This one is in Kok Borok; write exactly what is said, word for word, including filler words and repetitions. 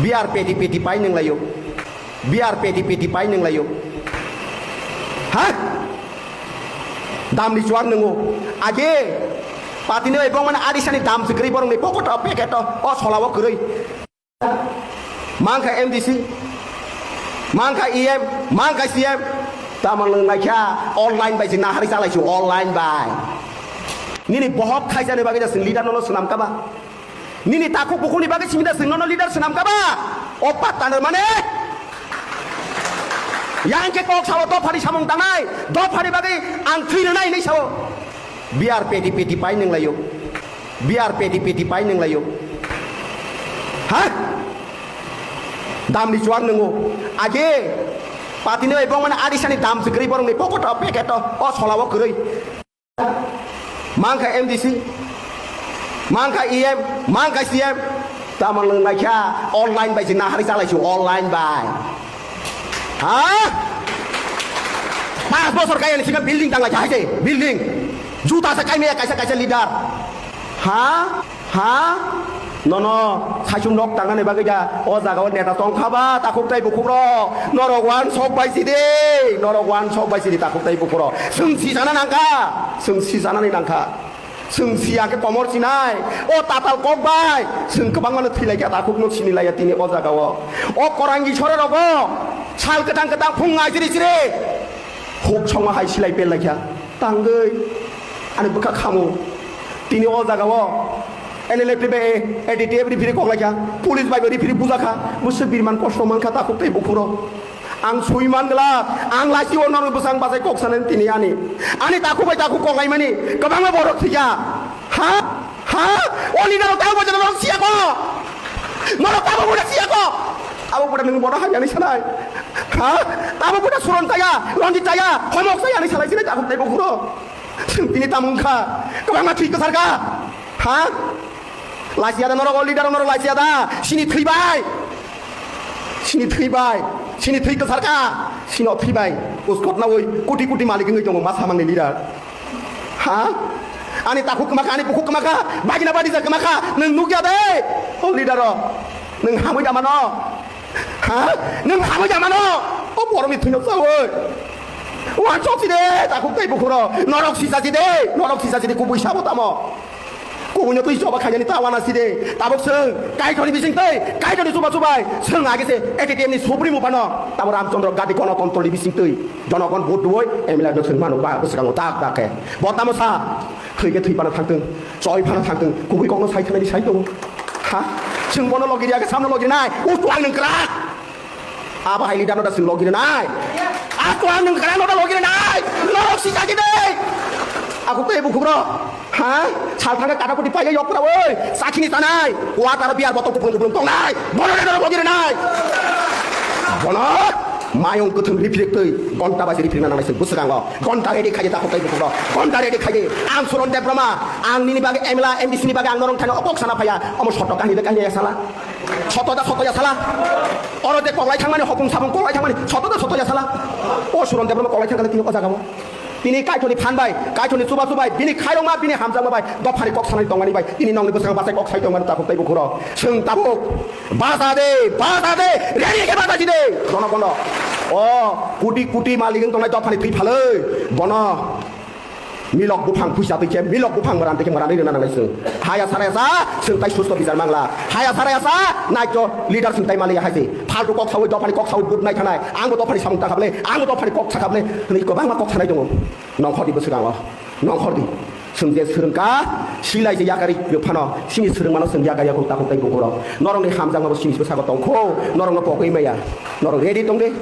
Biar peti peti pai nung layo. Biar peti peti pai nung layo. Ha? Dam ni chuak nungo. Age. Pati ni bai bong mane adi sani dam sikri borong ni pokoto peketo. O sola o kwrwi. Mangkha M D C. Mangkha E M. Mangkha C M. Tamang nung naikha online bai si nahari chalai si online bai. Nini bohok khaisa ni bagwi da sing leader no swnam kaba. Nini takhuk bukhukni bagwi simi da chwng nono leader swnam kaba? O pattanor mane? Yang khe kok sao dophani samung tangnai, dophani bagwi ang thwi rwnai hinwi sao. Biar peti peti pai nung layo. Biar peti peti pai nung layo. Ha? Dam ni chuak nungo. Age pati ni bai bong mane adi sani dam sikri borong ni pokoto peketo. O sola o kwrwi. Mangkha M D C, mangkha E M, mangkha C M, tamang nung naikha online bai si nahari chalai si online bai. Ha? Pas bosor kaya ni singa building tang lai hai se building. Juta sa kai me kaisa kaisa leader. Ha? Ha? Nono saichung nok tangnani bagwi da o jaga o neta tong kha ba takhuk tai bukhuk rok norok wan sok bai si de norok wan sok bai si de takhuk tai bukhuk rok chwng si sana nang kha chwng si sanani nang kha chwng si ya khe komor sinai o tatal kok bai chwng kwbang mano thwi lai kha takhuk no sini lai ya tini o jaga o o korangi sore rogo sal kwtang kwtang phung ngai siri siri huk songma hai silai pel lai kha. Tangwi ani bwkha khamu. Tini o jaga o N L F T bai A D T F referee kok laikha, police bai bo referee bujakha, bwswk birman kosto mankha takhuk tei bukhuro. Ang sui man glak, ang lachi o norok bwsang bachai kok sanani tini ani. Ani takhuk bai takhuk kok laimani kwbangma borok thwikha. Ha? Ha? O leader o tamo bwsa norok siya ko? Norok tamo bwsa siya ko? Abo bwsa nung bono hamya ni sanai. Ha? Abo bwsa suron chaya, ronjit chaya, homok chaya ni sanai sinai takhuk tei bukhuro. Chwng tini tamo wngkha, kwbangma thwi kwsarkha. Ha? Lachiya da norok, o leader norok lachiya da. Sini thwibai. Sini thwibai. Sini thwi kwsarkha. Sino thwibai. Uskot nawi koti koti malik wngwi tongo ma samangni leader. Ha? Ani takhuk kwmakha, ani bukhuk kwmakha, bagina badija kwmakha. Nwng nukya de. O leader rok. Nwng hamwi da mano. Ha? Nwng hamwi da mano? O borokni thwino chawi. Wansok si de, takhuk tei bukhuro. Norok sisa si de, norok sisa si de, kubui sabo tamo. Kubuino twi choba khainani ta wana si de. Tabuk chwng Kaitorni bising twi, Kaitorni chuba chubai. Chwng age se A T T M ni supremo phano. Tamo Ramchandra Gandhi Gonotontro ni bising twi. Jonogon vote duoi M L A no chwng mano ba bwskango tak tak khe. Bo tamo sa. Thwi khe thwi phano thangtwng, choi phano thangtwng, kubui kokno sai thangnaini sai tongo. Ha? Chwng bono logiri ya khe samno logiri nai. Usto ang nwng kwrak. Abo hai leader no da chwng logiri nai. Asto ang nwng kwrak no da logiri nai. Norok si jagi de. Aku tei bukhuk rok. Ha? Sal thangkhe kata kuti paile yok pura oi. Sakhini tanai. Kuat aro biar botol kuplung kuplung tongnai. Bono da norok logiri nai. Bono. Mayung kwthwng riphirik twi gonta bai se riphirikna nangnai chwng bwswkango. Gonta ready khaidi takhuk tei bukhuk rok. Gonta ready khaidi. Ang Suron Debbarma, ang nini bagwi M L A, M D C ni bagwi ang norok thani okok sana phaiya. Omo soto kahini de kahini ya sala. Soto da soto ya sala. Oro de koklai thangmani hopung sabung koklai thangmani soto da soto ya sala. O Suron Debbarma koklai thangkha tini o jaga o. Tini Kaitorni phan bai, Kaitorni chuba chubai, bini khairokma, bini hamjakma bai, dophani kok sanai tongmani bai, tini nongni bwskango bachai kok sai tongmani takhuk tei bukhuro. Chwng tabuk, bacha de, bacha de, ready khe bacha si de, jonogono. O, kuti kuti malik wng tongnai dophani thwi phalwi, bono milok buphang phuisa twi khe, milok buphang mwran twi khe mwranwi rwna nangnai chwng. Haya sara ya sa, chwng tai susto bichar mangla. Haya sara ya sa, naito leader chwng tai maliya hai se. Phaltu kok sawi, dophani kok sawi, but nai thanai. Ang bo dophani samung ta khablai, ang bo dophani kok sa khablai. Hwnwi kwbangma kok sanai tongo. Nongkhordi bwswkango. Nongkhordi. Chwng je swrwngkha, silai je yakari phano, sini swrwngmano chwng yakari yakung takung tai bukurok. Norokni hamjakmabo sini bwskango tongkho, norokno pogwi maya. Norok ready tongdi.